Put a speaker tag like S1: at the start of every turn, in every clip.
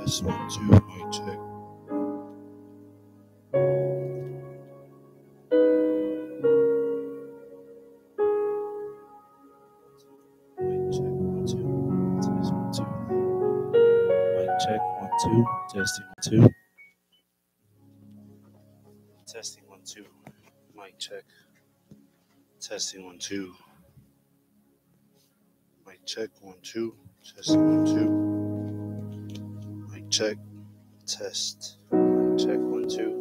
S1: Test 1 2, mic check. Mic check 1 2. Test 1 2. Mic check 1 2. Testing 1 2. Testing 1 2. Mic check. Testing 1 2. Mic check 1 2. Testing 1 2. Mic check. Test. Mic check 1 2.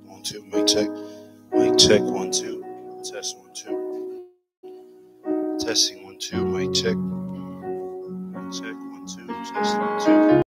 S1: 1 2. Mic check. Mic check 1 2. Test 1 2. Testing 1 2. Mic check. Mic check 1 2. Test 1 2.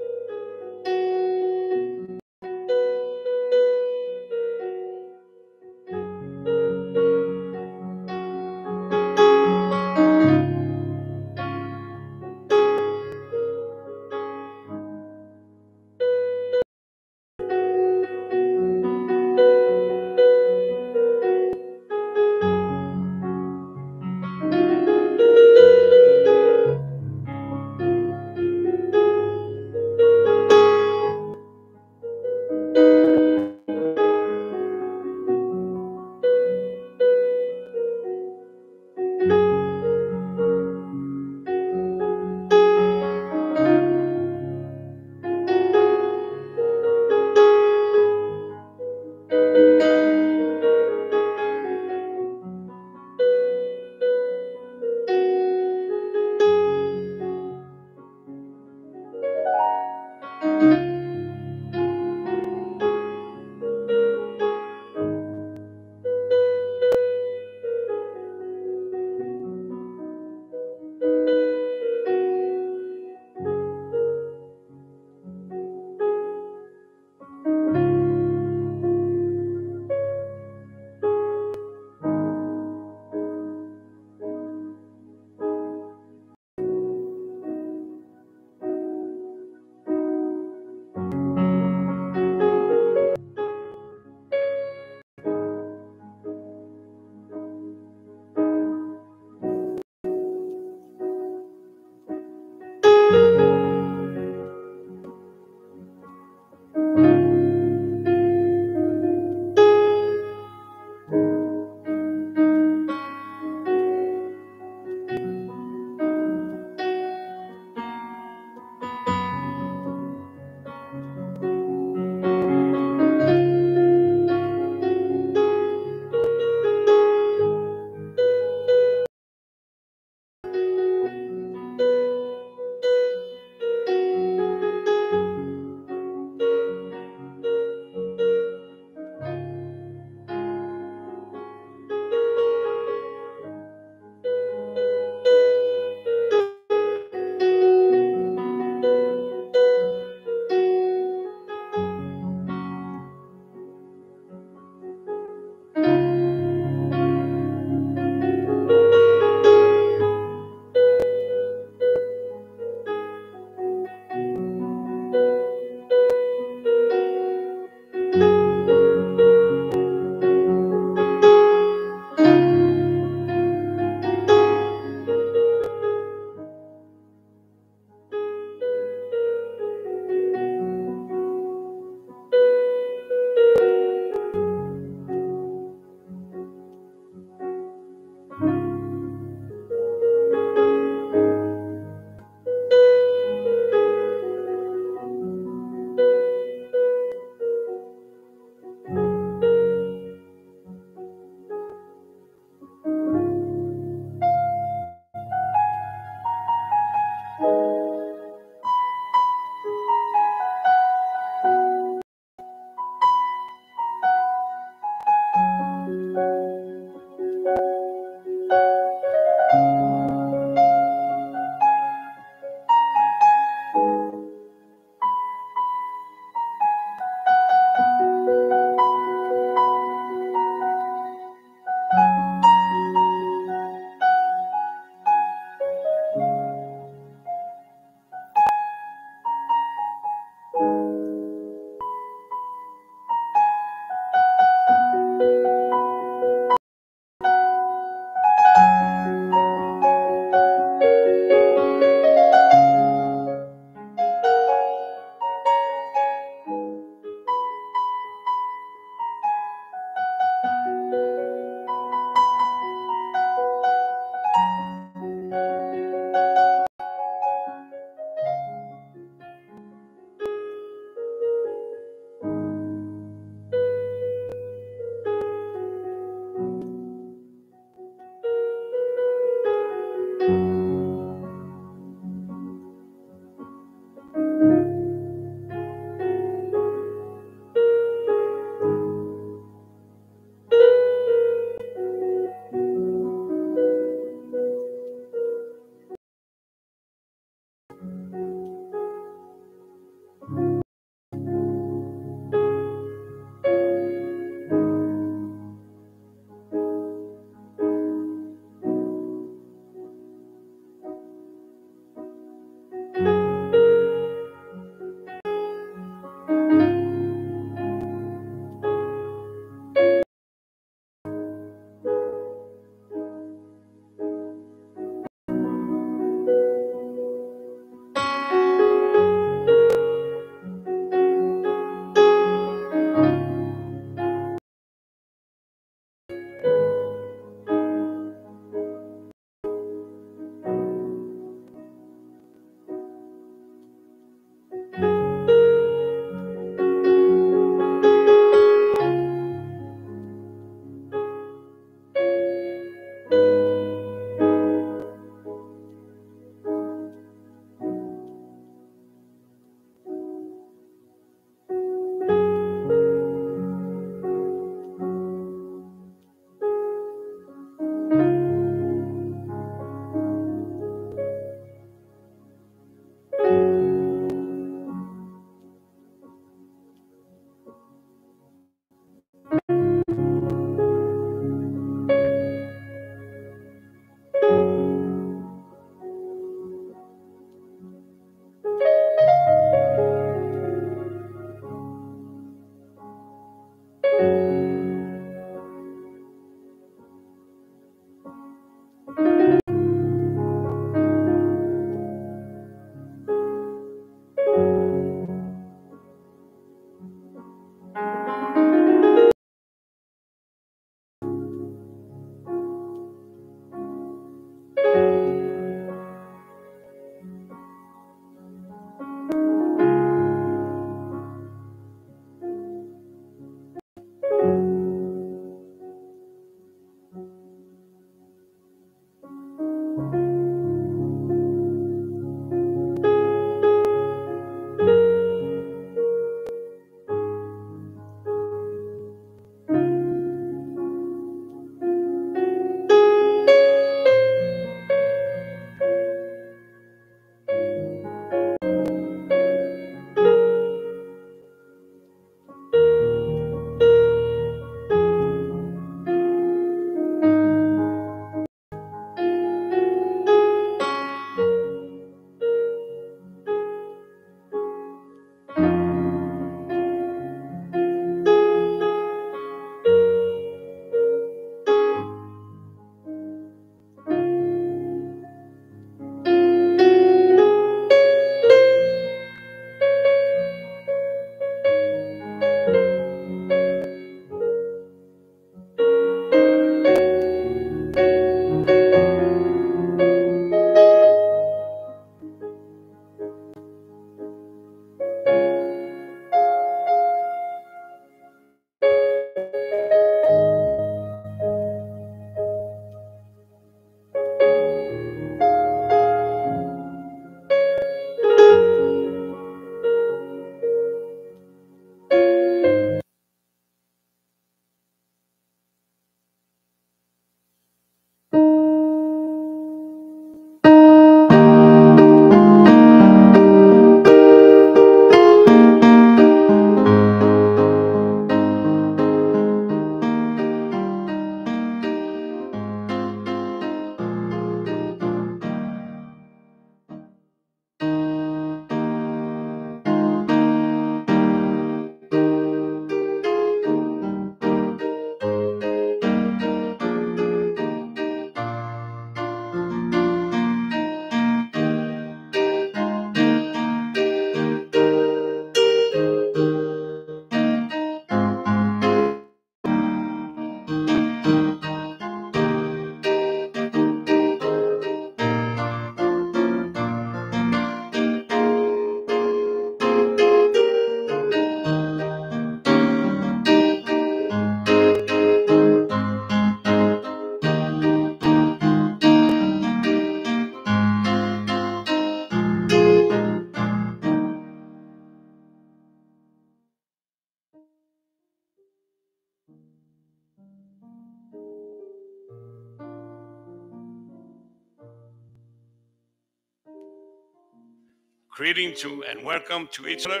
S2: Greeting to and welcome to each other.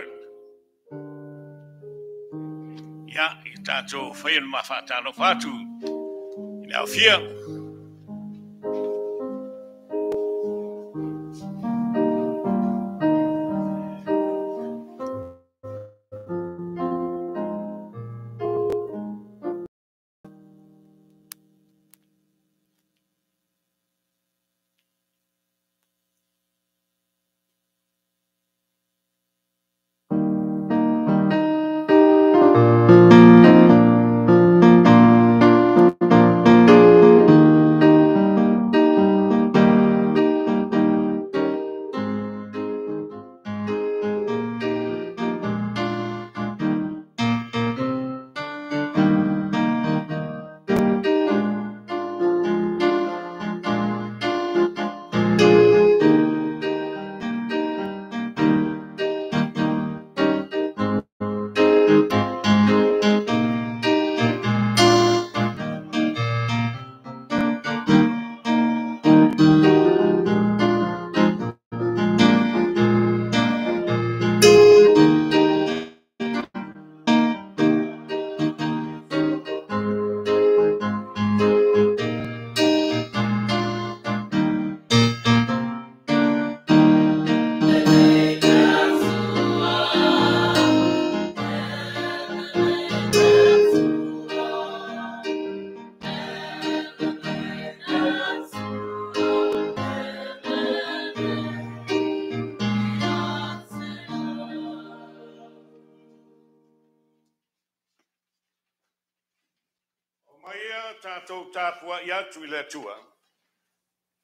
S2: Ia, i tātou whai ma whātālofa atu i le aufia.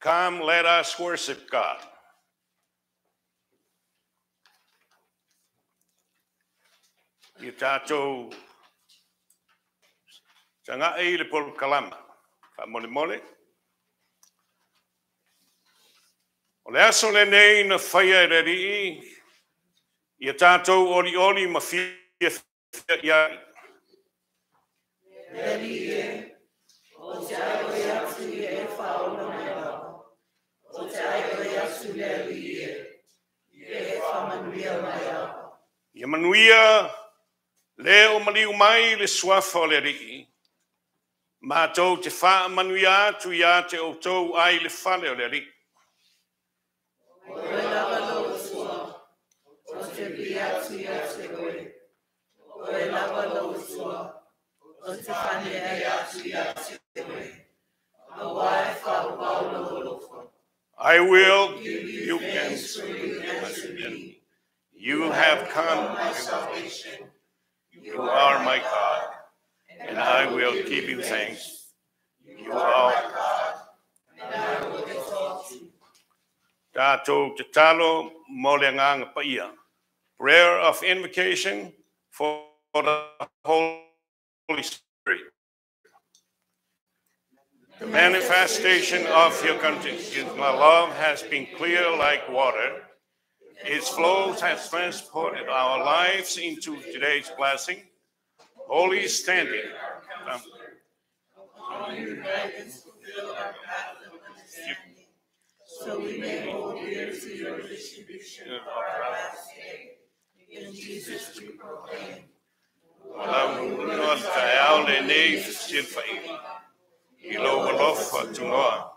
S2: Come, let us worship God. Ia tātou taga'i le polokalama, faamolemole. O le aso lenei na faia e le Alii, ia tātou olioli ma fiafia i ai.
S3: Le Alii e, o te ai oe atu i e whaola mai lava. O te ai oe atu le Alii e, i e whamanuia mai lava.
S2: Ia manuia le o maliu mai le suafa o le Alii, mātou te whaamanuia atu ia te outou ai le fale o le Alii.
S3: Oe lava lou Atua, o te vi atu ia te oe. Oe lava lou Atua, o te whanea atu ia te oe. Aua e whaupau lou alofa.
S2: I will give you thanks for you answered me. You have come
S3: my salvation.
S2: You are my God, and I will give you thanks. You are
S3: my God, and I will exalt you.
S2: Tātou te talo mo le agaga paia. Prayer of invocation for the Holy Spirit. The manifestation of your continued love has been clear like water. Its flow has transported our lives into today's blessing. Holy standing.
S3: Upon your guidance, fulfill our path of understanding, so we may hold dear to your distribution of our last day. In Jesus we proclaim.
S2: Lau taeao lenei fesilafaiga. I lou alofa tunoa,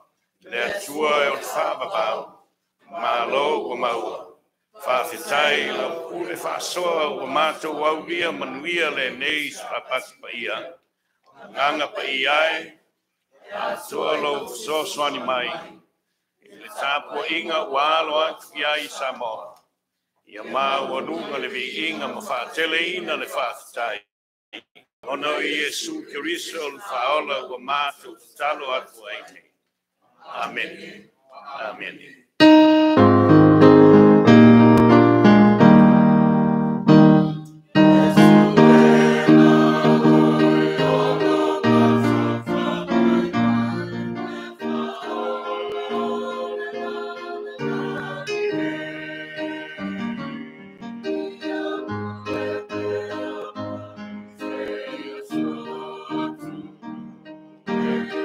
S2: le Atua e o le faavavau, malo ua maua. Faafetai lau pule faasoa ua matou aulia manuia lenei sapati paia. Agaga paia e, atoa lou fesoasoani mai. I le tapuaiga ua alo atu i ai Samoa. Ia maualuga le viiga ma faateleina le faafetai. Ona o Iesu Keriso le faaola ua matou tatalo atu ai nei. Amene. Amene.
S3: Thank you.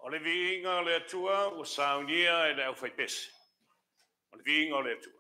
S2: O le viiga o le Atua ua saunia e le aufaipese. O le viiga o le Atua.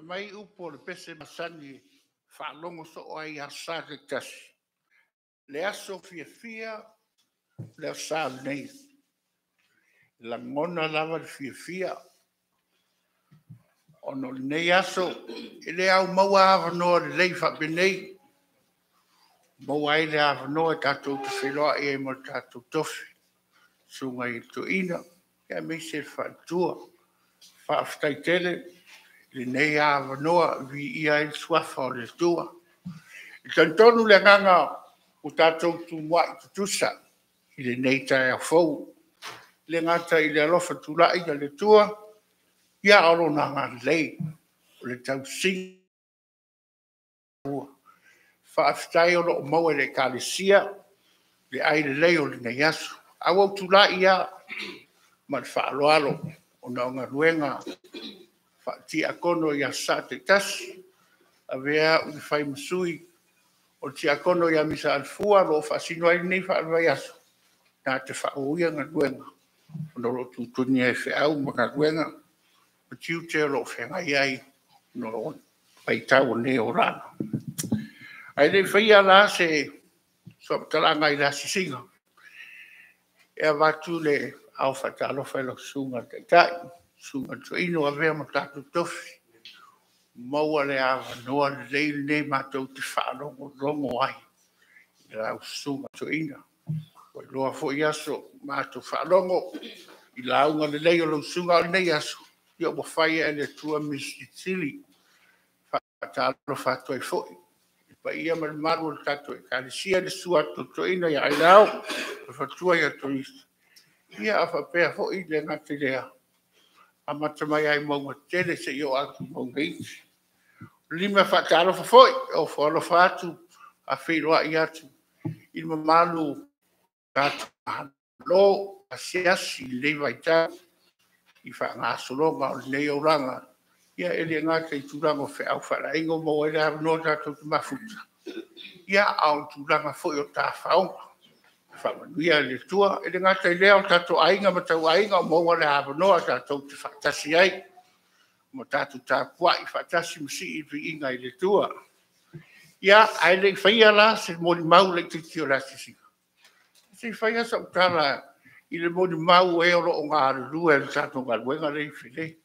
S4: Mai upu o le pese masani e faalogo soo ai i aso Sa taitasi, le aso fiafia le Aso Sa lenei. E lagona lava le fiafia. Ona o lenei aso, e le au maua avanoa lelei faapenei, maua ai le avanoa e tatou te feiloai ai ma le tatou tofi, susuga i le Toeaina, aemaise le faletua. Faafetai tele i lenei avanoa, viia ai le suafa o le Atua. E talitonu le agaga ua tatou tumuai tutusa i lenei taeao fou, e le gata i le alofa tulai o le Atua, a o Lona agalelei, o le tausiga. Faafetai o lo o maua e le Ekalesia le ai lelei o lenei aso. Ae ua ou tulai lava ma le faaaloalo ona o galuega faatiakono i Aso Sa taitasi, avea au e fai ma sui o le tiakono ia Misa Alafua o lo o faasino ai lenei vaiaso, na te faaauauina galuega ona o lo o tutunia e feau ma galuega ma tiute o lo o feagai ai ona o vaitau o lenei olaga. Ae le i faia la se faamatalaga i le asiasiga, e avatu le aao faatalofa i lau Susuga i le Taitai, le Susuga i le Toeaina ua avea ma tatou tofi, maua le avanoa lelei lenei matou te faalogologo ai i lau Susuga i le Toeaina. Ua iloa foi aso matou faalogo i lauga lelei a lau susuga. A o lenei aso, ia ua fai lava e le Atua mea silisili. E faatalofa atu ai foi i le paia ma le mamalu o le tatou Ekalesia i le susu atu o le Toeaina ia Ailao ma le faletua ia Teresa, ae faapea foi, e le gata i lea, amata mai lava i mauga tetele seia oo atu i mauga iti. E faatalofa foi, e ofo alofa atu ma faafeiloai atu i le mamalu o tatou Malo asiasi i lenei vaitau i faagasologa o lenei olaga, e le gata i tulaga o feau faale-aiga ua maua ai le avanoa tatou te mafuta, a o tulaga foi o tafaoga. Faamanuia le Atua. E le gata i lea o tatou aiga ma tauaiga ua maua le avanoa tatou te faatasi ai ma tatou tapuai faatasi ma sii le viiga i le Atua. Ia, ae le i faia la se molimau laitiiti o le asiasiga, se i fai lava sau tala i le molimau o e o lo o galulue i le tatou galuega lea i Filet.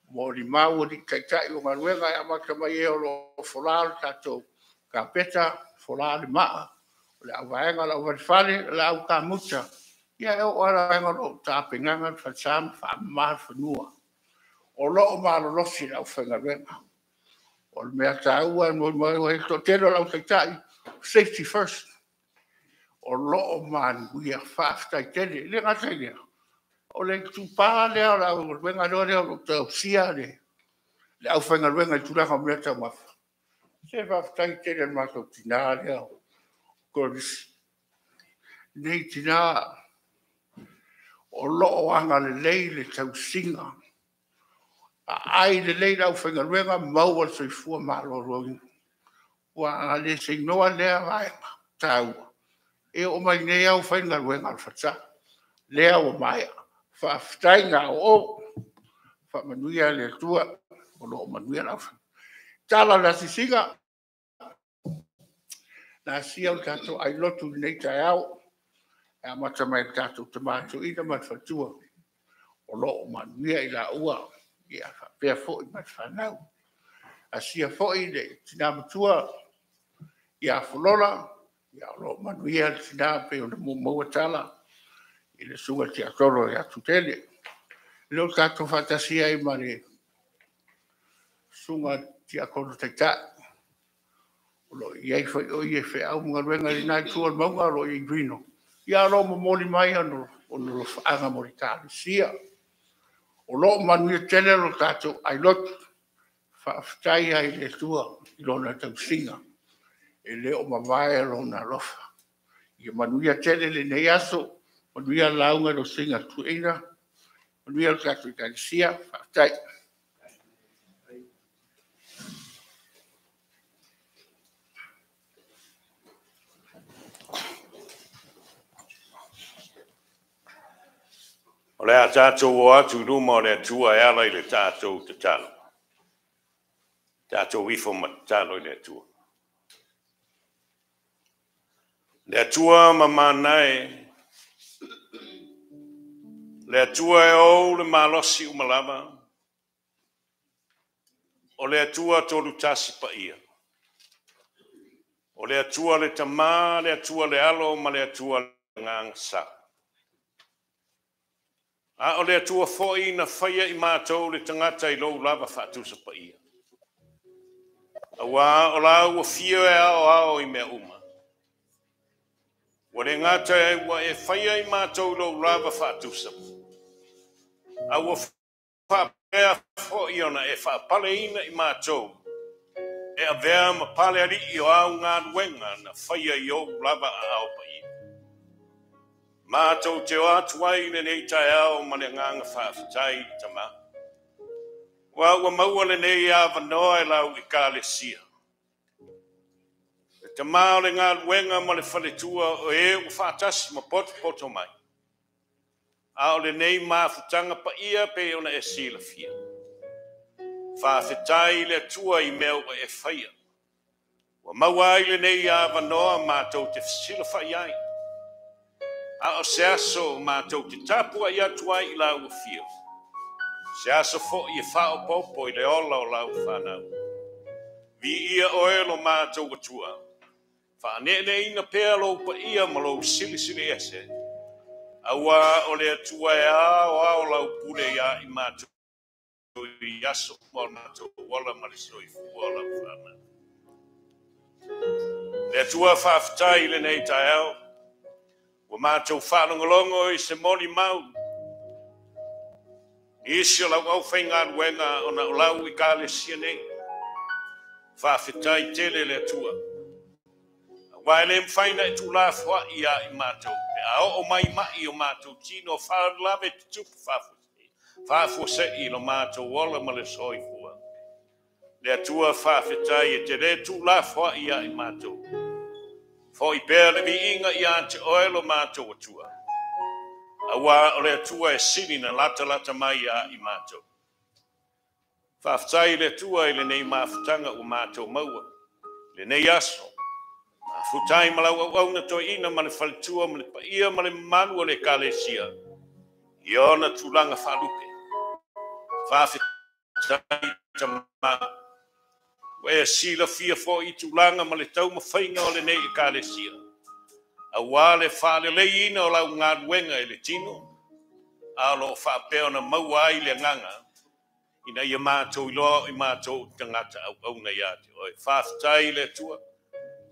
S4: Molimau alii taitai o galuega e amata mai e o lo o fola le tatou kapeta, fola le maa, o le vaega o le auvalefale, o le au kamuta, ia e oo lava i le vaega o lo o tapenaina le falesa ma faamama le fanua. O lo o malolosi le aufaigaluega. O le mea taua e molimau ai le toatele o le au taitai, safety first. O lo o manuia. Faafetai tele. E le gata i lea, o le itupa lea o le augaluega lea o lo o tausia le aufaigaluega i tulaga o meataumafa, se faafetai tele i le matou tina lea o Kolisi, lenei tina o lo o agalelei i le tausiga. A ai lelei le aufaigaluega, maua le soifua maloloina. Aua a le seinoa lea vaega taua, e oo mai i inei lava ua fai le galuega a le falesa. Lea ua maea. Faafetai gaoo, faamanuia le Atua o lo o manuia le aufaigaluega. Tala o le asiasiga, na asia le tatou ailotu i lenei taeao, e amata mai i le tatou Tama Toeaina ma le faletua, o lo o manuia i laua faapea foi ma le fanau. Asia foi le tina matua ia Fulola, o lo o manuia le tina e pei ona maua tala i le susuga i le tiakono ia Tuitele. O lea ua tatou faatasi ai ma le susuga i le tiakono taitai, o lo o i ai foi o ia i feau ma galuega i lena itu o le mauga o lo o i Reno, ae o lo o momoli mai ona alofaaga mo le Ekalesia. O lo o manuia tele lo tatou ailotu. Faafetai lava i le Atua i Lona tausiga, e le o mavae Lona alofa. Ia manuia tele lenei aso, manuia le lauga a lau Susuga i le Toeaina, manuia le tatou Ekalesia. Faafetai.
S2: O le a tatou o atu i luma o le Atua e ala i le tatou tatalo. Tatou ifo ma tatalo i le Atua. Le Atua mamana e, le Atua e ou le malosi uma lava. O le Atua tolu tasi paia. O le Atua le Tamā, le Atua le Alo ma le Atua le Agaga Sa. A o le Atua foi na faia i matou le tagata i lou lava faatusa paia. Auā o lau afio e aoao i mea uma. Ua le gata ua e faia i matou lou lava faatusa. A ua faapea foi ona e faapaleina i matou e avea ma pale alii o au galuega na faia i ou lava aao paia. Matou te o atu ai i lenei taeao ma le agaga faafetai i le Tamā. Ua ua maua lenei avanoa e lau Ekalesia. Le Tamā o le galuega ma le faletua o e ua faatasi ma potopoto mai. A o lenei mafutaga paia pe ona e silafia. Faafetai i le Atua i mea ua e faia. Ua maua ai lenei avanoa matou te fesilafai ai. A o se aso matou te tapuai atu ai i lau afio. Se aso foi e faaopoopo i le ola o lau fanau. Viia oe lo matou Atua. Faaneeneina pea lou paia ma lou silisili ese. Auā o le Atua e aoao lau pule iā i matou i aso uma o matou ola ma le soifua o lau fanau. Le Atua faafetai i lenei taeao. Ua matou faalogologo i se molimau. Nisi o lau aufaigaluega ona o lau Ekalesia nei. Faafetai tele le Atua. Auā e le mafai ona e tuulafoai ia i matou pe a oo mai mai o matou tino faalavelave tutupu faafuasei i lo matou ola ma le soifua. Le Atua faafetai e te le tuulafoai ia i matou. Foi pea le viiga ia te oe lo matou Atua. Auā o le Atua e sili na latalata mai ia i matou. Faafetai i le Atua i lenei mafutaga ua matou maua. Lenei aso. Mafuta ai ma lau auauna toeaina ma le faletua ma le paia ma le mamalu o le Ekalesia i ona tulaga faalupe. Faafetai Tamā. Ua e silafia foi i tulaga ma le taumafaiga o lenei Ekalesia. Auā le faaleleiina o lau galuega i le tino, a o lo o faapea ona maua ai le agaga ina ia matou iloa o i matou tagata auauna ia te oe. Faafetai i le Atua.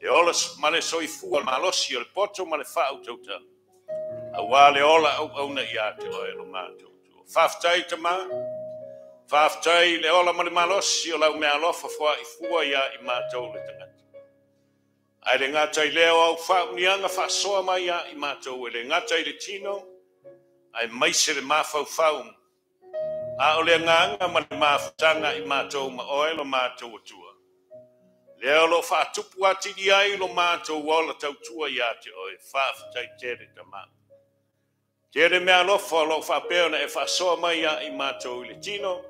S2: Le ola ma le soifua malosi o le poto ma le faautautau. Auā le ola auauna ia te oe lo matou Atua. Faafetai Tamā. Faafetai le ola ma le malosi o lau meaalofa foaifua ia i matou le tagata. Ae le gata i lea o au faaumiaga faasoa mai ia i matou e le gata i le tino, aemaise le mafaufau. A o le agaga ma le mafutaga i matou ma oe lo matou Atua. Lea o lo o faatupu atili ai lo matou ola tautua ia te oe. Faafetai tele Tamā. Tele meaalofa o lo o faapea ona e faasoa mai ia i matou i le tino,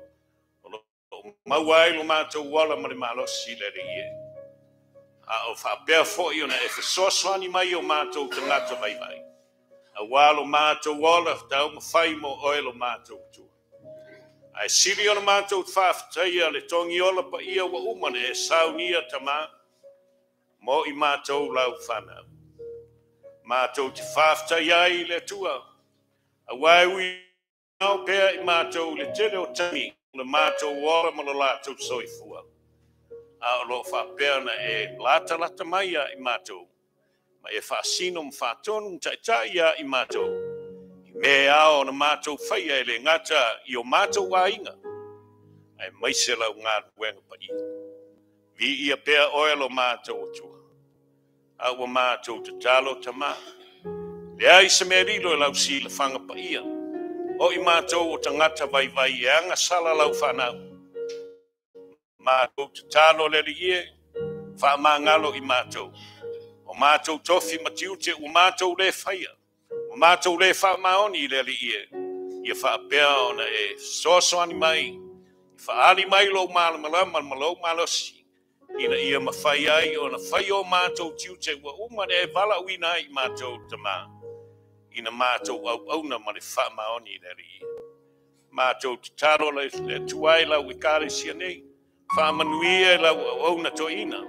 S2: o lo o maua ai lo matou ola ma le malosi le Alii e. A o faapea foi ona e fesoasoani mai o matou tagata vaivai. Auā lo matou ola taumafai mo oe lo matou Atua. Ae sili ona matou faafetaia le togiola paia ua uma ona e saunia Tamā mo i matou lau fanau. Matou te faafetai ai i le Atua. Auā e ui ao pea i matou i le tele o taimi o le matou ola ma lo latou soifua. A o lo o faapea ona e latalata mai ia i matou, ma e faasino ma faatonu ma taitai ia i matou. I mea e ao ona matou faia e le gata i o matou aiga, aemaise lau galuega paia. Viia pea oe lo matou Atua. A ua matou tatalo Tamā. Leai se mea lilo e lau silafaga paia. O i matou o tagata vaivai e agasala lau fanau. Matou tatalo le Alii e, faamagalo i matou. O matou tofi ma tiute ua matou le faia. Ua matou le faamaoni i le Alii e. Ia faapea ona e fesoasoani mai, i faaali mai lou malamalama ma lou malosi, ina ia mafai ai ona fai o matou tiute ua uma ona e valaauina ai i matou Tamā, ina matou auauna ma le faamaoni i le Alii. Matou tatalo le Atua e lau Ekalesia nei, Faamanuia i lau auauna toeaina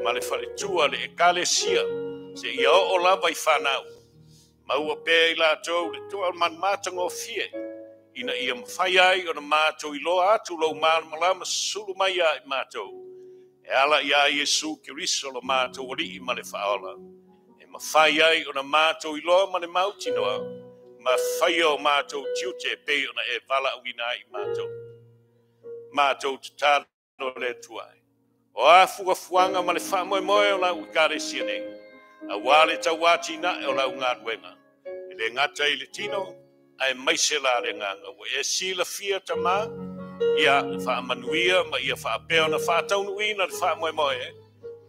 S2: ma le faletua le ekalesia seia oo lava i fanau. Maua pea i latou le toa o le manumatagofie ina ia mafai ai ona matou iloa atu lou malamalama susulu mai ia i matou. E ala ia Iesu Keriso lo matou Alii ma le Faaola. E mafai ai ona matou iloa ma le mautinoa ma faia o matou tiute e pei ona e valaauina ai i matou. Matou tatalo le Atua e. O a fuafuaga ma le faamoemoe o lau ekalesia nei, aua le tauatinae o lau galuega, e le gata i le tino, aemaise la le agaga. Ua e silafia Tamā, ia faamanuia ma ia faapea ona faataunuuina le faamoemoe,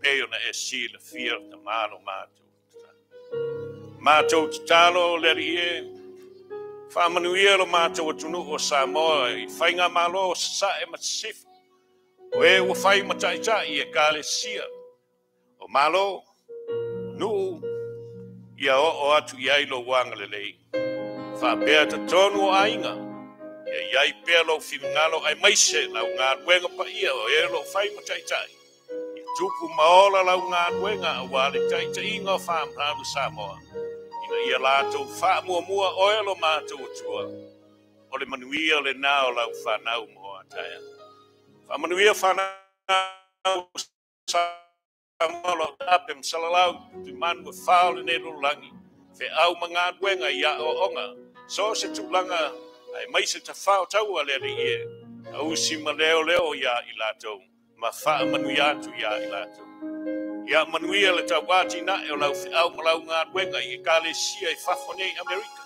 S2: pei ona e silafia Tamā lo matou tatalo. Matou tatalo le Alii e, faamanuia lo matou atunuu o Samoa i faigamalo o Sasae ma Sisifo, o e ua fai ma taitai i ekalesia, o malo, nuu, ia oo atu i ai lou agalelei. Faapea totonu o aiga, ia iai pea lou finagalo aemaise lau galuega paia o e o loo fai ma taitai. Ia tupu ma ola lau galuega aua le taitaiga o fanau Samoa, ina ia latou faamuamua oe lo matou Atua, o le manuia lena o lau fanau mo a taeao. Faamanuia fanau Samoa o lo o tape ma salalau tuimanu e fa o lenei lalolagi, feau ma galuega i aoaoga, so o se tulaga aemaise tafao taua le Alii e, tausi ma leoleo ia i latou, ma faamanuia atu ia i latou. Ia manuia le tauatinae o lau feau ma lau galuega i ekalesia i fafo nei Amerika.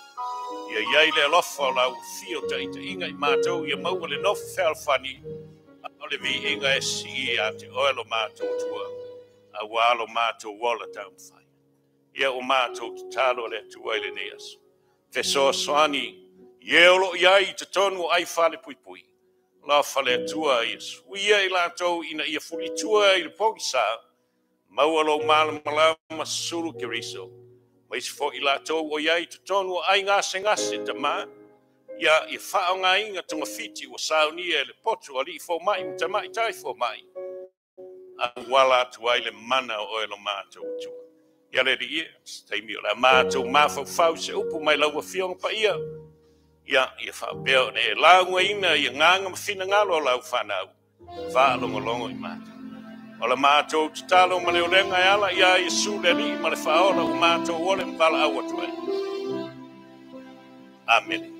S2: Ia iai le alofa o lau afio taitaiga i matou ia maua le nofo fealofani o le viiga e sii ia te oe lo matou Atua, aua lo matou ola taumafai. Ia o matou tatalo le Atua i lenei aso. Fesoasoani i e o loo iai i totonu o ai falepuipui. Alofa le Atua ia suia i latou ina ia fulitua i le pogisa, maua lou malamalama susulu Keriso. Ma isi foi latou o iai i totonu o ai gasegase Tamā, ia faaaogaina togafiti ua saunia e le poto alii fomai ma tamaitai fomai, auala atu ai le mana o oe lo matou Atua. Ia le Alii e, se taimi o le a matou mafaufau se upu mai lau afioga paia, ia faapea ona e laugaina ia agaga ma finagalo o lau fanau, faalogologo i matou. O la matou tatalo ma le olega e ala ia Iesu le Alii ma le Faaola ua matou ole ma valaau atu ai. Amene.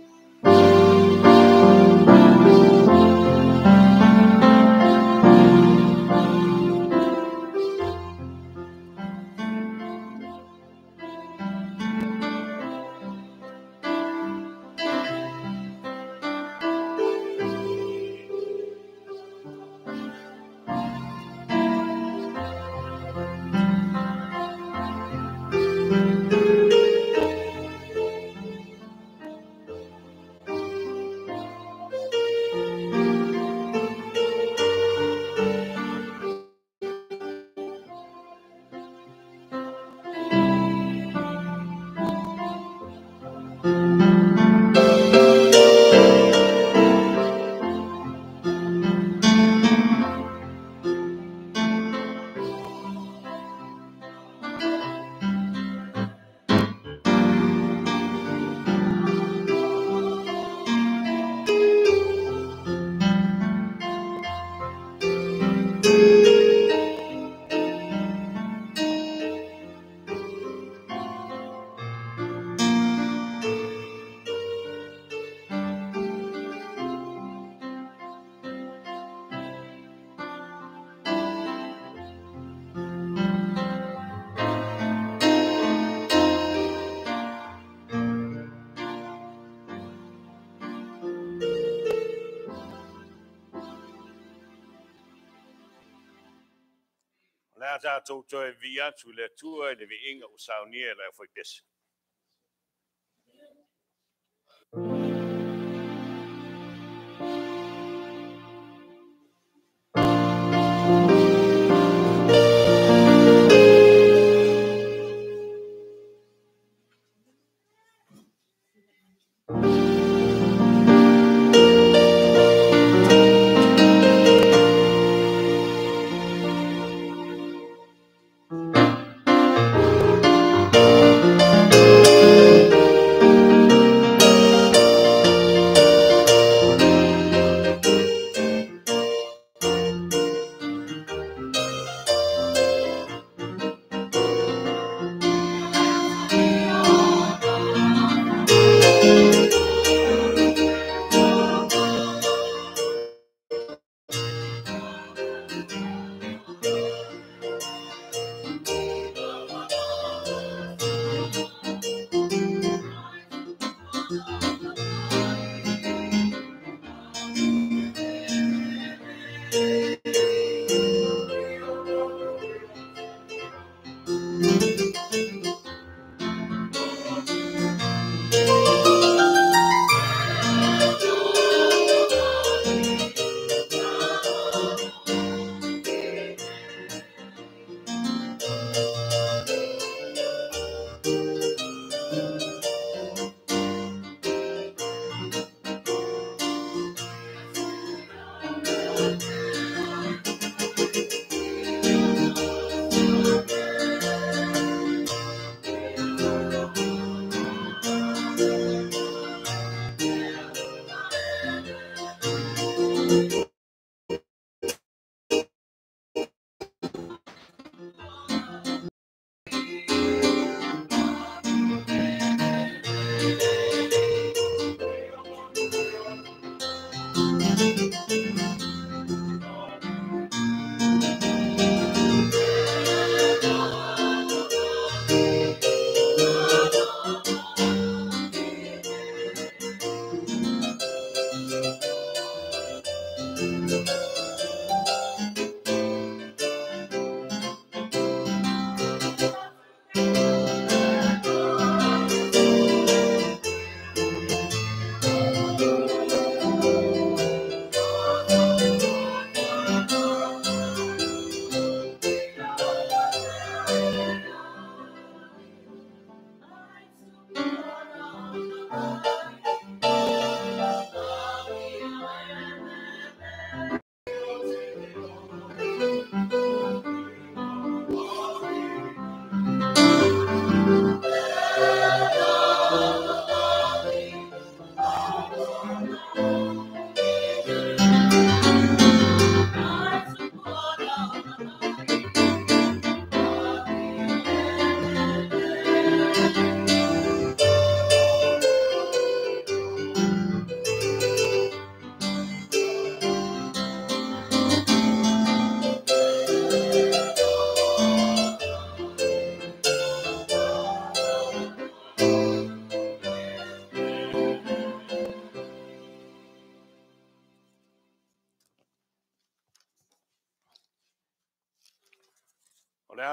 S2: Le a tatou toe vi atu i le Atua i le viiga ua saunia e le aufaipese.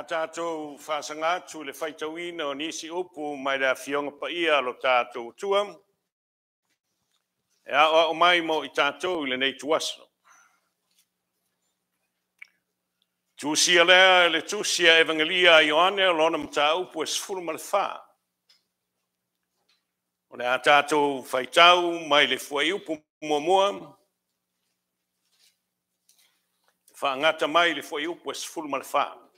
S2: Tatou faasaga atu i le faitauina o nisi upu mai le Afioga Paia a lo tatou Atua, e aoao mai mo i tatou i lenei ituaso. Tusia lea e le tusi a Evagelia a Ioane o lona mataupu e 14. O le a tatou faitau mai le fuaiupu muamua, faagata mai le fuaiupu e 14.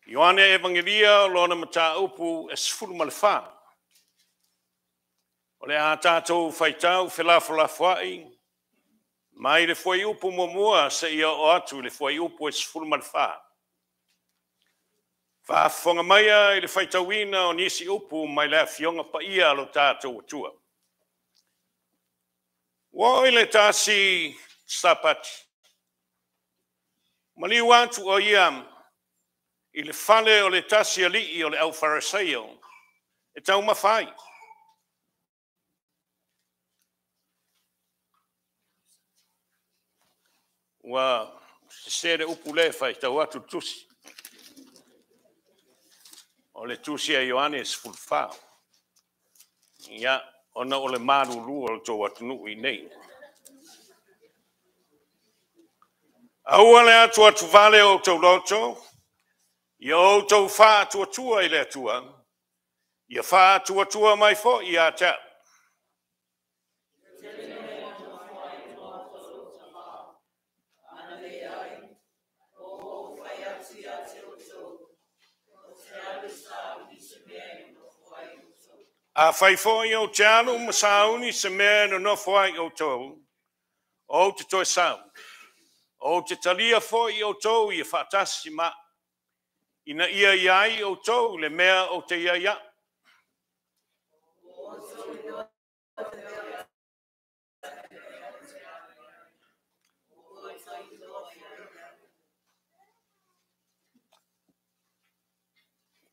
S2: Ioane Evagelia o lona mataupu e 14. O le a tatou faitau felafolafoai mai le fuaiupu muamua seia oo atu i le fuaiupu e 14. Faafofoga maia i le faitauina o nisi upu mai le Afioga Paia a lo tatou Atua. Ua oo i le tasi Sapati, maliu atu o ia i le fale o le tasi alii o le au Fariseio e taumafa ai. Ua sese le upu lea e faitau atu le tusi. O le tusi a Ioane 14. Ia, ona o le malulu o le tou atunuu i nei. Aua le atuatuvale o outou loto, ia outou faatuatua i le Atua, ia faatuatua mai foi ia te au. A fai foi ou te alu ma sauni se mea e nonofo ai outou, ou te toe sau. Ou te talia foi outou ia faatasi ma, ina ia iai outou le mea ou te iai au.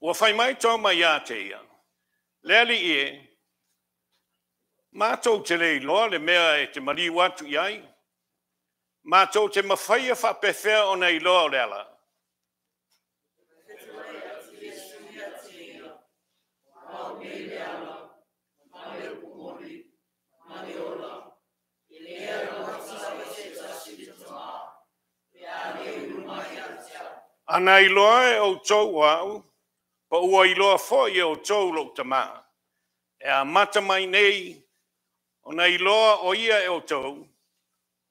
S2: Ua fai mai Toma ia te ia, le Alii e, matou te le iloa le mea e te maliu atu i ai, matou te mafaia faapefea ona iloa o le ala. Ana iloa e outou o au, pa ua iloa foi e outou lou tamā. E amata mai nei, ona iloa o ia e outou,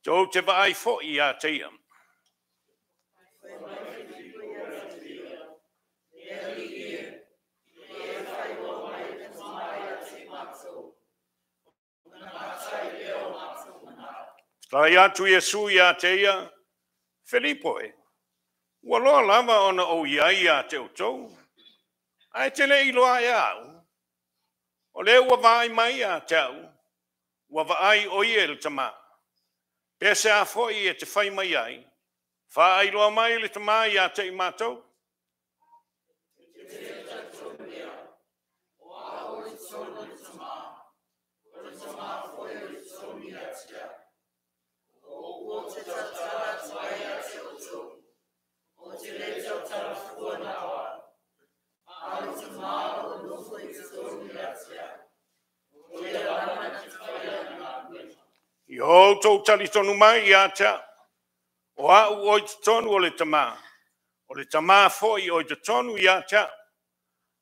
S2: tou te vaai foi ia te ia. Fetalai atu Iesu ia te ia, Filipo e, ua loa lava ona ou iai ia te outou, ae te le iloa e au, o le ua vaai mai ia te au, ua vaai o ia i le tamā. Pe se a foi e te fai mai ai, faailoa mai le tamā ia te i mātou. I outou talitonu mai ia te au, o au o i totonu o le tamā foi o i totonu ia te au.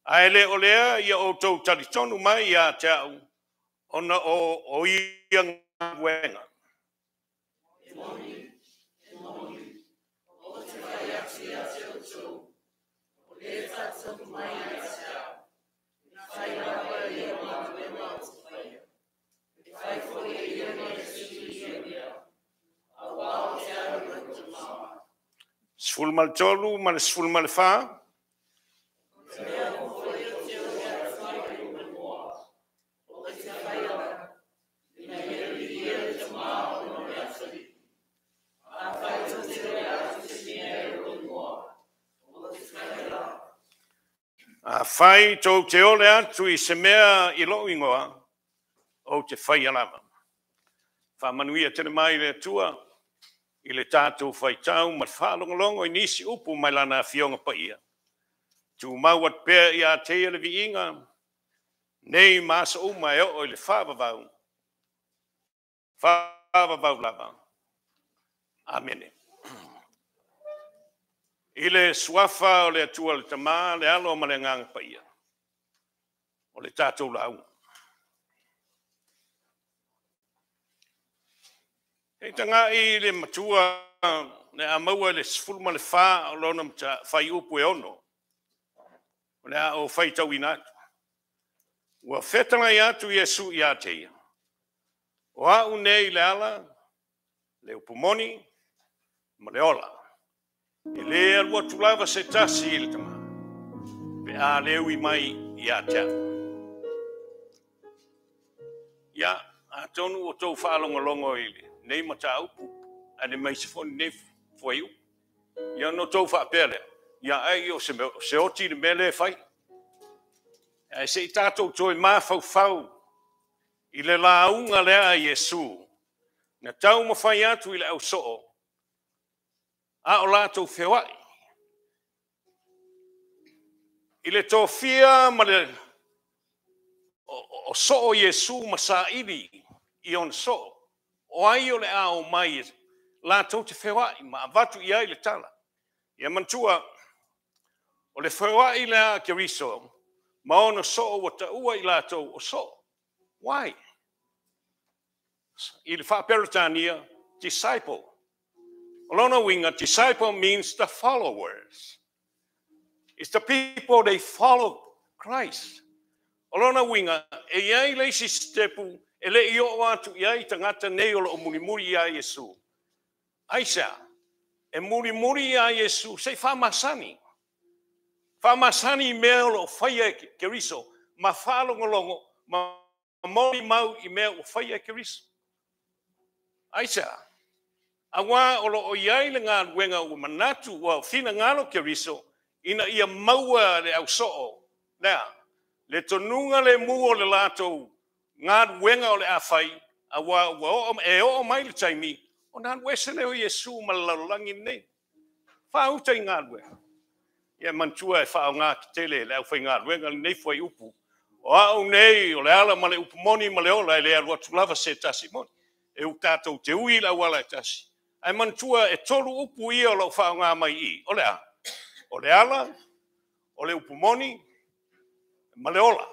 S2: Ae le o lea ia outou talitonu mai ia te au, ona o ia galuega.
S3: E moni, o te fai atu ia te outou, o le talitonu mai ia te au, e fai lava ia o galuega ou te faia. E fai foi e ia mea sili ia mea, auā ou te alu i lou tamā.
S2: 13 ma le 14.
S3: Mea foi o te ole atu ai i lou igoa, o te faia, ina ia viia le tamā ona o le Atalii. Afai tou te ole atu se mea i lou igoa, o te faia la.
S2: Afai tou te ole atu i se mea i lou igoa, ou te faia lava. Faamanuia tele mai le Atua I le tatou faitau ma le faalogologo i nisi upu mai Lana Afioga Paia, tumau atu pea ia te Ia le viiga, nei ma aso uma e oo i le faavavau, faavavau lava. Amene. I le suafa o le Atua le Tama, le Alo ma le Agaga Paia, o le tatou lauga. E tagai le matua le a maua le 14 o lona fuaiupu e 6. O le a ou faitauina atu. Ua fetalai atu Iesu ia te ia, o au nei le ala, le upu moni, ma le ola. E le alu atu lava se tasi i le Tama, pe a le ui mai ia te au. Ia, atonu ua tou faalogologo i nei mataupu, ae le mai se fo nei fuaiupu. Ia no tou faapea lea, ia ai o se oti le mea le fai. Ae se i tatou toe mafaufau i le lauga lea a Iesu, na taumafai atu i le ausoo, a o latou feoai. I le tofia ma le o soo Iesu ma saili i ona soo, o ai o le a o mai latou te feoai ma avatu i ai le tala. Ia manatua, o le feoai lea a Keriso, ma ona soo ua taua i latou o soo. Why? I le faa-Peretania, disciple. O lona uiga, disciple means the followers. It's the people they follow Christ. O lona uiga, e iai le isi sitepu e le i oo atu i ai tagata nei o loo mulimuli ia Iesu. Aisea, e mulimuli ia Iesu se i faamasani. Faamasani i mea o loo faia e Keriso, ma faalogologo ma molimau i mea ua faia e Keriso. Aisea, auā o loo i ai le galuega ua manatu ua finagalo Keriso ina ia maua le ausoo lea. Le tonuga le mu o le latou galuega o le a fai, auā ua oo, e oo mai le taimi, ona alu ese lea o Iesu ma le lalolagi lenei. Faauta i galuega. Ia manatua e faaaoga tetele le aufaigaluega lenei fuaiupu. O au nei o le ala ma le upu moni ma le ola, e le alu atu lava se tasi moni. E u tatou te ui i le auala e tasi. Ae manatua e tolu upu ia o lou faaaoga mai i. O le a? O le ala, o le upu moni, ma le ola.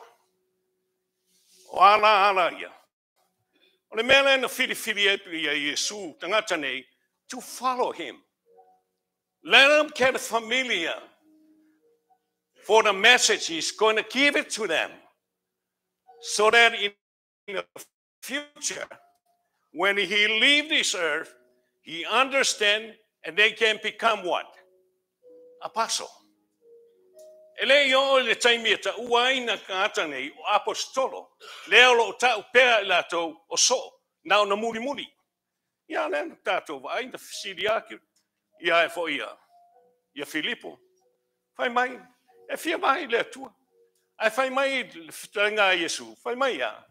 S2: O ala ala ia. O le mea lea na filifili ai ia Iesu tagata nei, to follow him. Let them get familiar for the message he's going to give it to them, so that in the future, when he leave this earth, he understand and they can become what? Apostle. E le i oo i le taimi e taua ai na tagata nei o apostolo, lea o loo tau pea i latou o soo, na ona mulimuli. Ia lea na tatou vaai na fesili atu ia e foi ia Filipo. Fai mai, e fia mai le Atua. Ae fai mai le fetalaiga a Iesu, fai mai ia,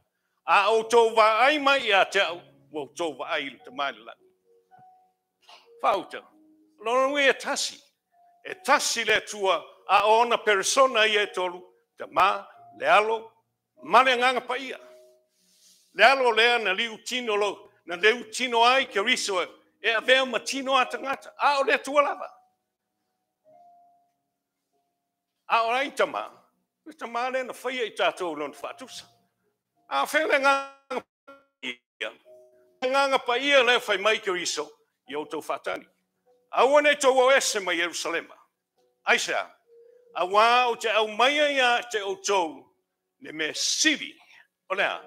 S2: a outou vaai mai ia te au, ua outou vaai i le Tama i le lagi. Faauta, lona uiga e tasi. E tasi le Atua, a o ona persona ia e tolu, Tama, le Alo, ma le Agaga Paia. Le Alo lea na liu tino lo, na liu tino ai Keriso e avea ma tino a tagata, a o le Atua lava. A o ai Tama, le Tama lea na faia i tatou lona faatusa. A fea le Agaga Paia? Le Agaga Paia lea fai mai Keriso, ia outou faatali. Aua nei tou o ese mai Ierusalema. Aisea, auā o te aumaia ia te outou le mea sili. O lea,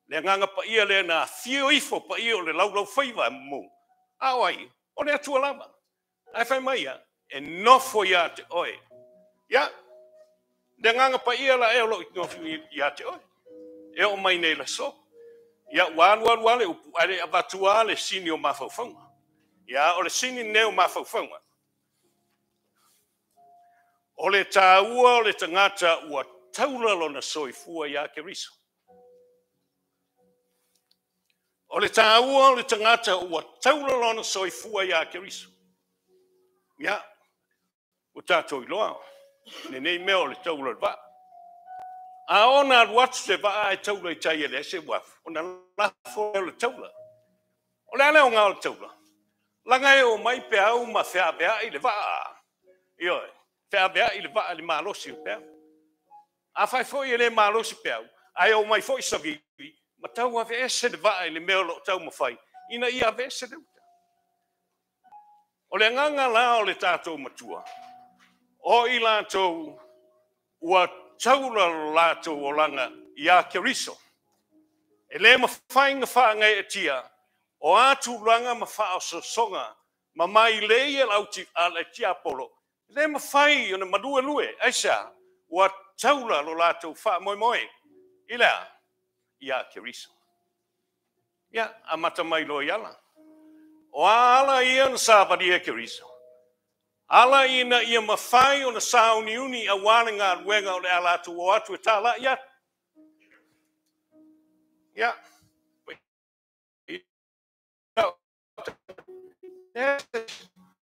S2: le Agaga Paia lea na afio ifo paia o le laulau faiva mu. A o ai, o le Atua lava. Ae fai mai ia, e nofo ia te oe. Ia, le Agaga Paia la e o loo nofo ia te oe. E oo mai nei laso. Ia, ua alu alu ale upu, ae le avatua le sini o mafaufauga. Ia, o le sini nei o mafaufauga. O le tāua o le tagata ua taula lona soifua ia Keriso. O le tāua o le tagata ua taula lona soifua iā Keriso. Ia, ua tatou iloa lenei mea o le taula o le vaa. A ona alu atu se vaa ae taula i tai e leai se uafu, ona lafo lea o le taula. O le a le aoga o le taula? Leaga e omai peau ma feaveai le vaa. Ioe, feaveai le vaa i le malosi o peau. Afai foi e le malosi peau, ae omai foi savili, ma tau aveese le vaa i le mea o lo o taumafai ina ia aveese le uta. O le agaga la o le tatou Matua, o i latou ua taula lo latou olaga iā Keriso, e le mafai ona faagaeetia o a tulaga ma faaosoosoga ma mailei a le tiapolo, e le mafai ona maluelue. Aisea? Ua taula lo latou faamoemoe i le a? Iā Keriso. Ia, amata mai loa i ala. O a ala ia na savalia e Keriso? Ala ina ia mafai ona sauniuni aua le galuega o le a latou o atu e talai atu. Ia,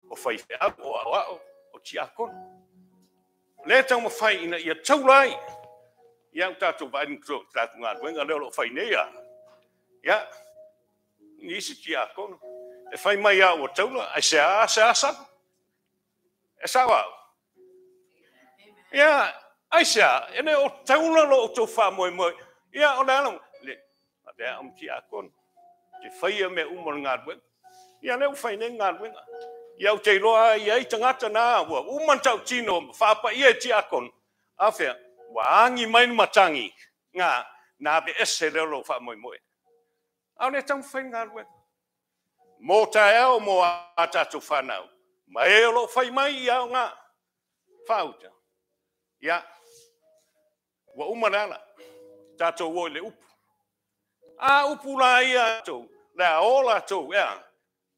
S2: o faifeau, o aoao, o tiakono. O lea e taumafai ina ia taula ai. Ia, ua tatou vaai i le tatou galuega lea o lo o fai nei. Ia, nisi tiakono. E fai mai lava ua taula, ae sea sea sau. E sao au. Ia, aisea, e le o taula lo outou faamoemoe. Ia, o le ala, le, avea au ma tiakono. Te faia mea uma o le galuega. Ia, lea ua fai nei galuega. Ia, ou te iloa ai ai tagata na, ua uma ona tautino, faapaia e tiakono. A fea, ua agi mai le matagi, ngā, na aveese lea o lou faamoemoe. A o lea e taumafai le galuega. Mo taeao mo a tatou whanau. Ma e o loo fai mai i aoga faauta. Ia, ua uma le ala. Tatou o i le upu. A upu la ia tou, le a o latou, ea,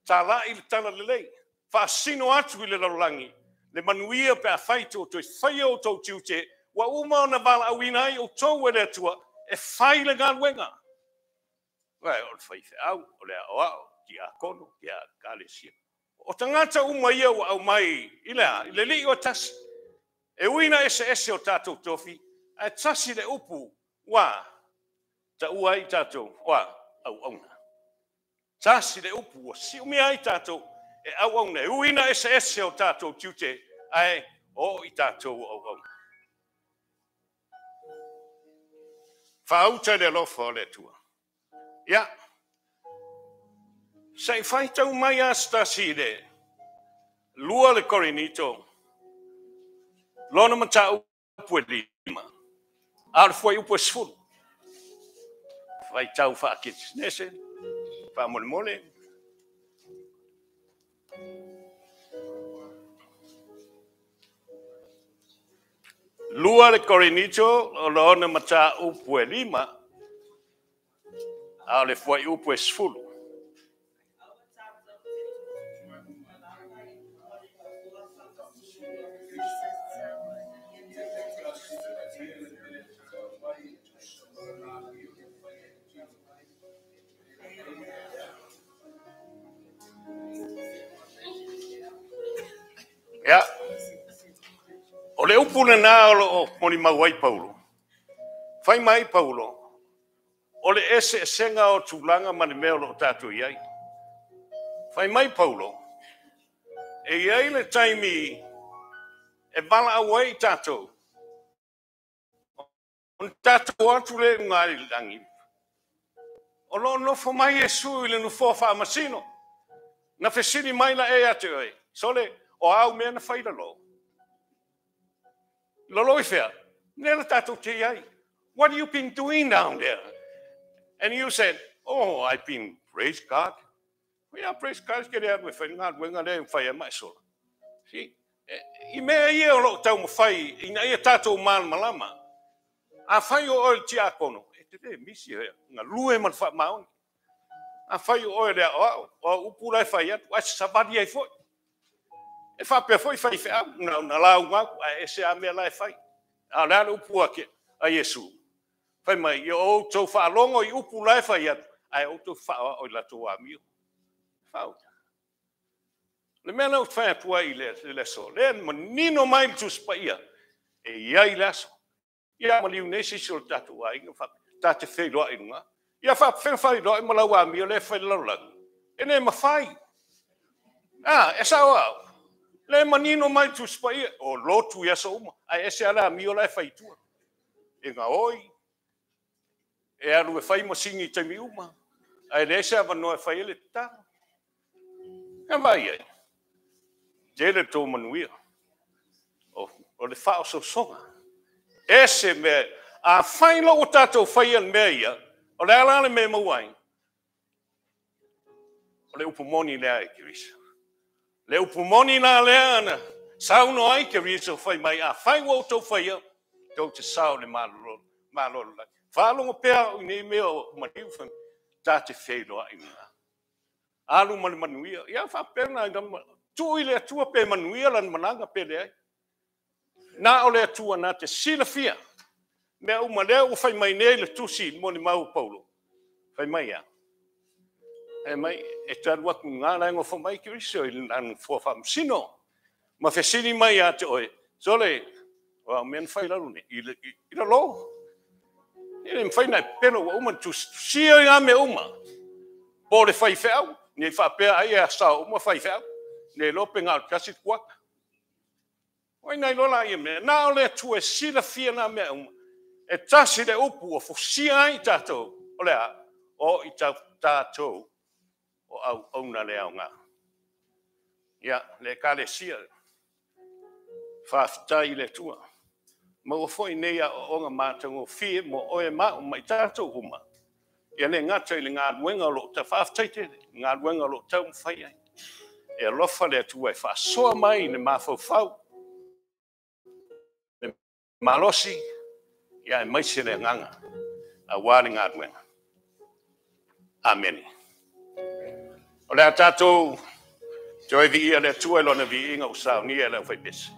S2: talai le tala lelei. Faasino atu i le lalolagi, le manuia pe a fai tou toe faia o tou tiute, ua uma ona valaauina ai outou e le Atua, e fai le galuega. Uai, o le faifeau, o le aoao, tiakono, ia ekalesia. O tagata uma ia ua aumai i le a? I le alii o tasi. E ui ina eseese o tatou tofi, ae tasi le upu ua taua ai tatou, ua auauna. Tasi le upu ua siumia ai tatou e auauna. E ui ina eseese o tatou tiute, ae o i tatou auauna. Faauta i le alofa o le Atua. Ia, se i faitau mai a se tasi i le 2 le Korinito, lona mataupu e 5, a o le fuaiupu e 10. Faitau faaketesinese, faamolemole. 2 le Korinito, lona mataupu e 5, a o le fuaiupu e 10. Ia, o le upu lena o loo molimau ai Paulo. Fai mai Paulo, o le eseesega o tulaga ma le mea o loo tatou i ai. Fai mai Paulo, e i ai le taimi e valaau ai tatou. Ona tatou atu le uga i le lagi. O loo nofo mai Iesu i le nofoa faamasino. Na fesili mai la e ia te oe. Sole, o au mea na fai lalo. Lalo i fea? Nē la tatou te i ai. What have you been doing down there? And you said, oh, I've been, praise God. Yeah, praise God, ke le alu e fai galuega lea e fai ai mai sola. Si, i mea ia o loo taumafai ina ia tatou malamalama. A fai o oe le tiakono, e te le misi e galue ma le faamaoni. A fai o oe le aoao, o upu la e fai atu, ae savali ai foi. E faapea foi faifeau, na lauga atu, ae ese a mea la e fai. A o le a le upu a Iesu. Fai mai, ia outou faalogo i upu la e fai atu, Ae outou faaoao i latou amio. Faaoga. Le mea lea ou te fai atu ai i le aso, lea e manino mai le Tusi Paia, e i ai le aso. Ia maliu nei se isi o le tatou aiga, ta te feiloai i luga. Ia faapefea feiloai ma lau amio lea e fai le lalolagi? E le mafai. A, e sao au. Le manino mai le Tusi Paia, o lotu i aso uma, ae ese lava le amio la e fai i tua. E gaoi, e alu e fai masini i taimi uma, ae leai se avanoa e fai ai le tatalo. Ia vaai ai, tele le tou manuia. O le faaosoosoga. Ese mea, a fai loa ua tatou faia le mea ia, o le a la le mea e maua ai? O le upu moni lea e Keriso. Le upu moni la lea na saunoa ai Keriso fai mai, a fai ua outou faia, tou te sao i le Malo o le lagi. Faalogo pea au i nei mea o maliu, ta te feiloai i luga. Alu ma le manuia. Ia faapea na, tuu i le Atua pe manuia lana malaga pe leai. Na o le Atua na te silafia. Mea uma lea ua fai mai nei le tusi mo le mau Paulo. Fai mai ia. E mai, e te alu atu ngā la e ngofo mai Keriso i le nofoa faamasino. Ma fesili mai ia te oe, sole, o au mea na fai lalo nei, i lalo. E le mafai na e pepelo ua uma na tusitusia i ngā mea uma. Po le fai feau, nei faapea ai e sao uma fai feau. Nei loa pe ngā o le tasi le kuata. Oi nai lola ia mea, na o le Atua e silafia nā mea uma. E tasi le upu ua fosia ai tātou, o le a, o i tātou o auauna le aoga. Ia, le Ekalesia, faafetai i le Atua. Maua foi nei aoaoga matagofie mo oe ma au ma i tātou uma. Ia le gata i le galuega o loo faafetai tele, le galuega o loo taumafai ai. E alofa le Atua e faasoa mai i le mafaufau, le malosi, ia aemaise le agaga aua le galuega. Amene. O le a tātou toe viia le Atua i lona viiga ua saunia e le aufaipese.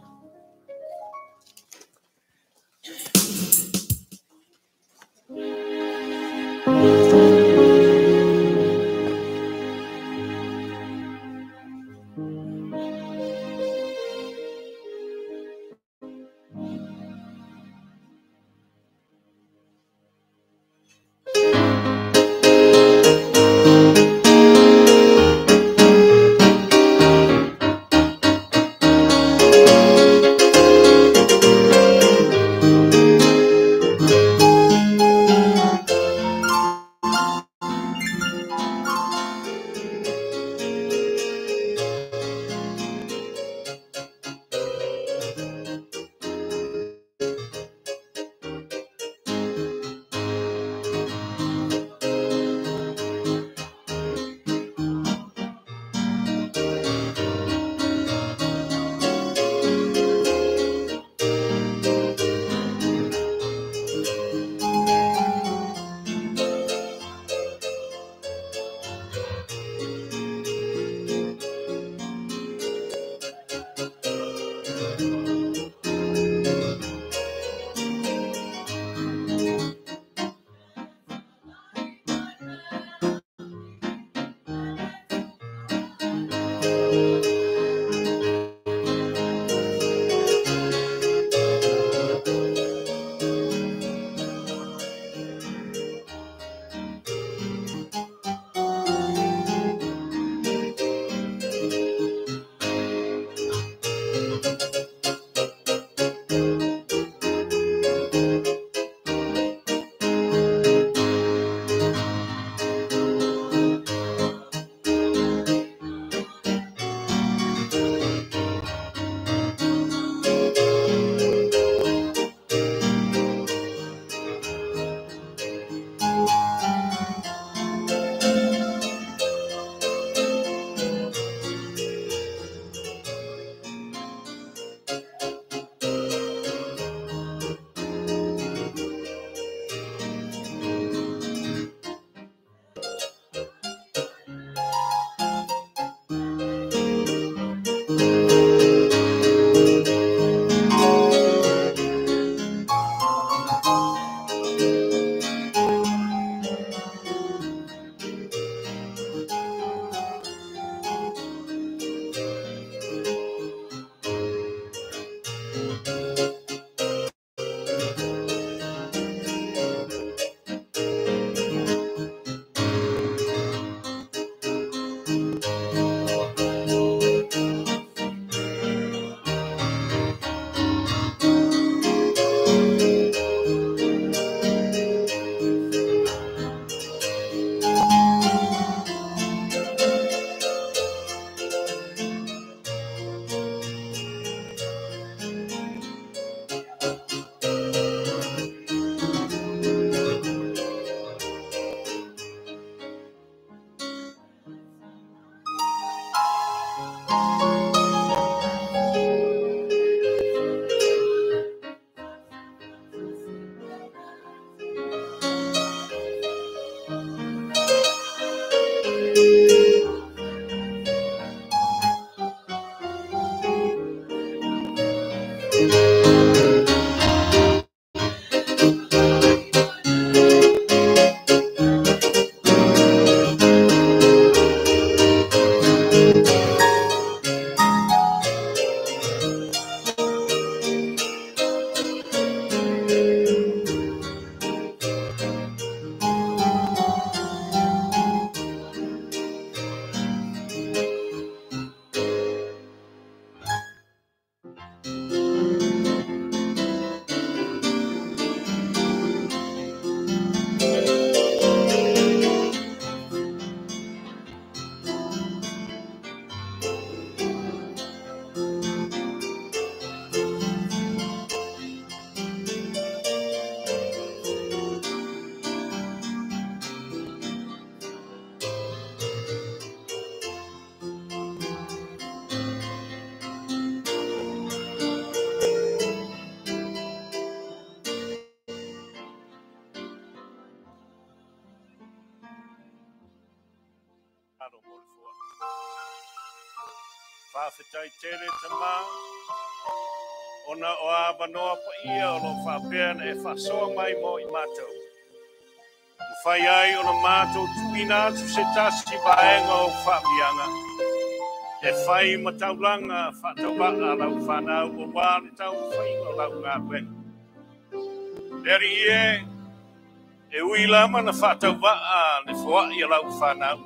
S2: tatalo mo le foai. Faafetai tele Tamā, ona o avanoa paia o loo faapea na e faasoa mai mo i matou. Mafai ai ona matou tuuina atu se tasi vaega o faamiaga e fai ma taulaga faatauvaa lau fanau auā le taumafaiga o lau galuega. Le Alii e, e ui lava na faatauvaa le foai a lau fanau,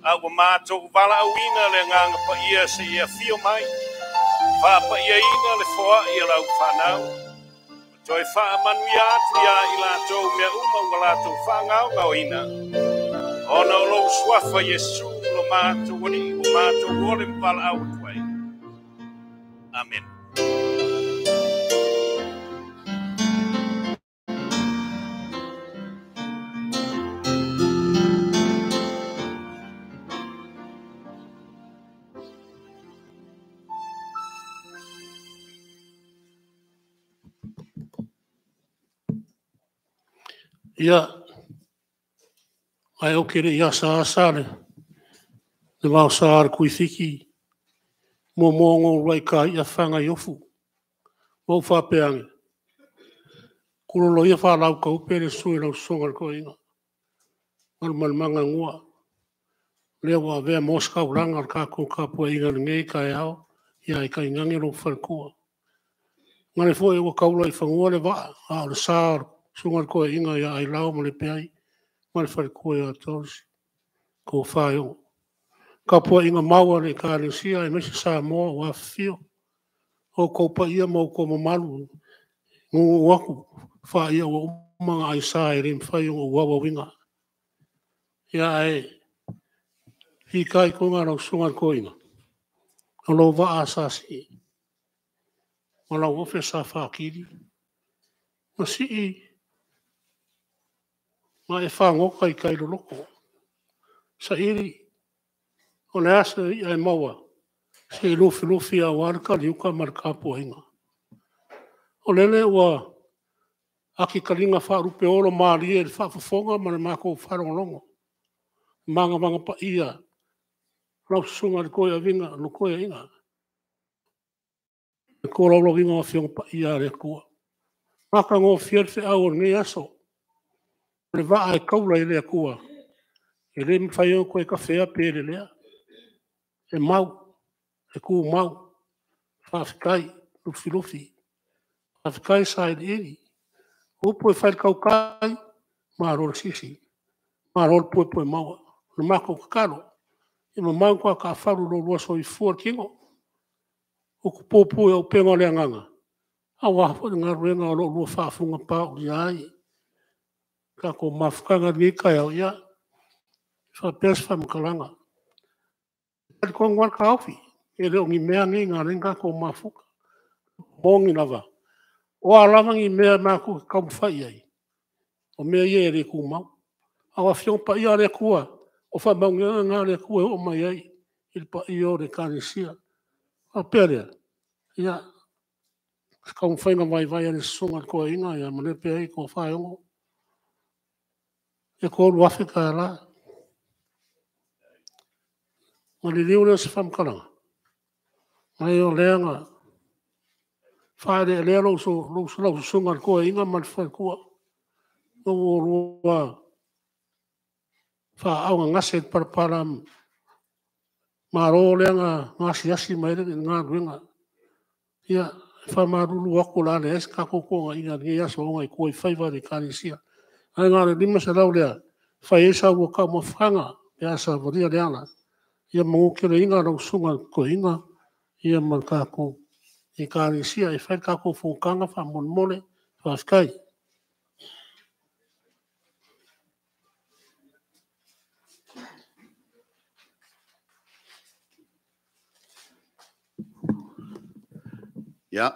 S2: a ua matou valaauina le Agaga Paia seia afio mai, faapaiaina le foai a lau fanau, ma toe faamanuia atu ia i latou mea uma ua latou faagaogaoina, ona o lou suafa Iesu lo matou Alii ua matou ole ma valaau atu ai. Amen.
S5: Ia, ae ou te le i asaasa le vaosa o le Tuifiti, muamua ona ou uluai taia fana i Ofu, ma ou faapea ane, tulo ia faalautaupe le susu i lau Susuga i le Toeaina Galumalemana Gua, lea ua avea ma ositaulaga o le tatou tapuaiga i lenei taeao, ia ae tainane lou faletua. Manatu foi ua taula i fanua le vaa, a o le sa o le Susuga i le Toeaina ia Ailao ma Lepeai ma le faletua ia Doris, Tofa e Ono. Tapuaiga mau a le Ekalesia aemaise Samoa ua afifio, o outou paia ma outou mamalu, nuunuu atu faia ua uma ona aisa e le mafai ona ou auauina. Ia ae fitaituga i lau Susuga i le Toeaina, o lou vaa sa sii ma lau ofe sa faatili ma sii ma e fagota i tai loloto, saili o le a se i'a e maua se i lufilufi aua le taliuta ma le tapuaiga. O lele ua atitaliga faalupeolo malie i le faafofoga ma le matou faalogologo manavana paia lau Susuga i le Toeaina, le tolaulauina o Afioga Paia a le Atua. Matagofie le feau o lenei aso, o le vaa e taula i le Atua e le mafai ona toe tafea pe lelea, e mau, e tumau. Faafetai Lufilufi, faafetai sailiili, o upu e fai i le tautai, malo le sisi, malo le puepuemauga. O le matou tatalo, ia mamao ni toataafalu i lo oulua soifua ma le tino, utupupu i auupega o le agaga aua foi le galuega o lo o oulua faafofoga paolia ai le tatou mafutaga i lenei taeao. Ia, e faapea se faamatalaga. E talitonu lava le taofi, e le o ni mea nei na ala ai ona tatou mafuta. E moni lava, o a lava ni mea matou te taumafai i ai, o mea ia e le tumau. A o Afioga Paia a le Atua, o faamanuiaga na a le Atua e oo mai ai i le paia o le Ekalesia. Ona faapea lea, ia, o se taumafaiga vaivai a le Susuga i le Toeaina ia Malepe Tofa Aiono, ia $3,000. Ona liliu lea o se faamatalaga, leai o lea na faaeleelea lau Susuga i le Toeaina ma le faletua ina ua oulua faaaaogagase i le palapala malo lea na asiasi mai ai le galuega. Ia, e faamalulu atu o le a leai se tatou tuuaiga i lenei aso ona e tua i faiva o le Ekalesia. Ae na o le $500 lea e fai ai sa ua taumafataga pe a savalia le ala. Ia manuteleina lau Susuga i le Toeaina ma le tatou Ekalesia e fai le tatou fonotaga faamolemole. Faafetai.
S6: Ia,